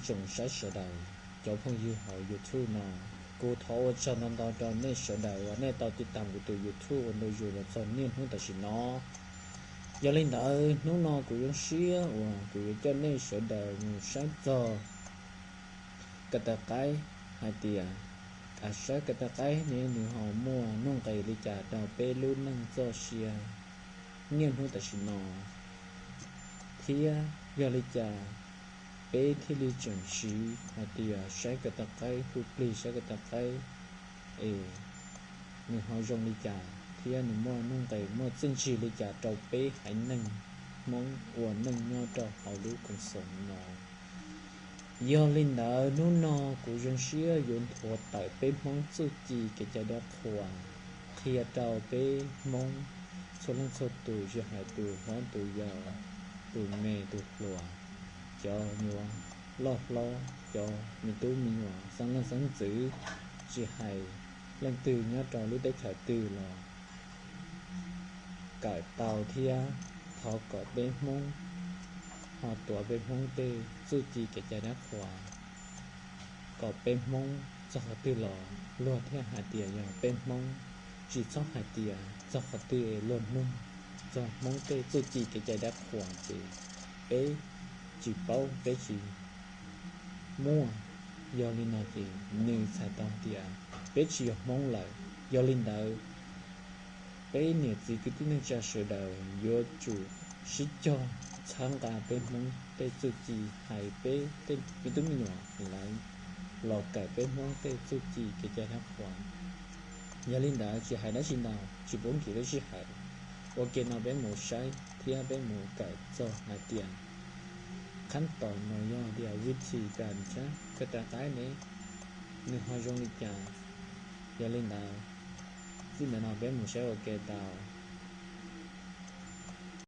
tsoom saib sawv daws, cov phooj ywg hauv YouTube no, kuv thov ua tsaug ntau ntau rau nej sawv daws uas nej tau tiv tam kuv tus YouTube ua ntu zus los txog niaj hnub tam sim no. Yog li ntawd hnub no kuv zoo siab uas kuv yuav coj nej sawv daws mus saib txog kaw taw qaib hais tias, kaw saib kaw taw qaib ne nws ho muaj nuj nqis li cas rau peb lub neej txoj sia niaj hnub tam sim no, thiab yog li cas peb thiaj li tseem siv hais tias saib kaw taw qaib, hu plig saib kaw taw qaib es nws ho zoo li cas thiab nws muaj nuj nqis muaj txiaj ntsig li cas rau peb haiv neeg Hmoob ua neej nyob rau hauv lub koom xoom no. Yog li ntawd hnub no kuv zoo siab yuav nthuav tawm peb Hmoob txuj ci kev cai dab qhuas, qhia rau peb Hmoob txhua leej txhua tus, tsis hais tus hlob tus yau, tus me tus hluas, cov nyuam loj hlob, cov me tub me nyuam, xeeb leej xeeb ntxwv, tsis hais leej twg nyob rau lub teb chaws twg los kawm tau thiab thov kom peb Hmoob ho tuav peb Hmoob tej txuj ci kev cai dab qhuas, kom peb Hmoob txog qhov twg los luag thiaj hais tias yog peb Hmoob, tsis txhob hais tias txog qhov twg luag nug txog Hmoob tej txuj ci kev cai dab qhuas ces peb tsis paub, peb tsis muaj. Yog li no ces nws txhais tau tias peb tsis yog Hmoob lawm. Yog li ntawd, peb niam txiv kwv tij neej tsa sawv daws yuav tsum sib cog txhawb nqa peb Hmoob tej txuj ci, hais peb tej me tub me nyuam lawv los kawm peb Hmoob tej txuj ci kev cai dab qhuas. Yog li ntawd tsis hais dab tsi ntau, tsis pub nkim lub sij hawm, ua ke no peb mus saib thiab peb mus kawm txog hais tias qhab tom no yog tias vij thi kas sab kaw taw qaib ne nws ho zoo li cas. Yog li ntawd, txij ntawm no peb mus saib ua ke tau.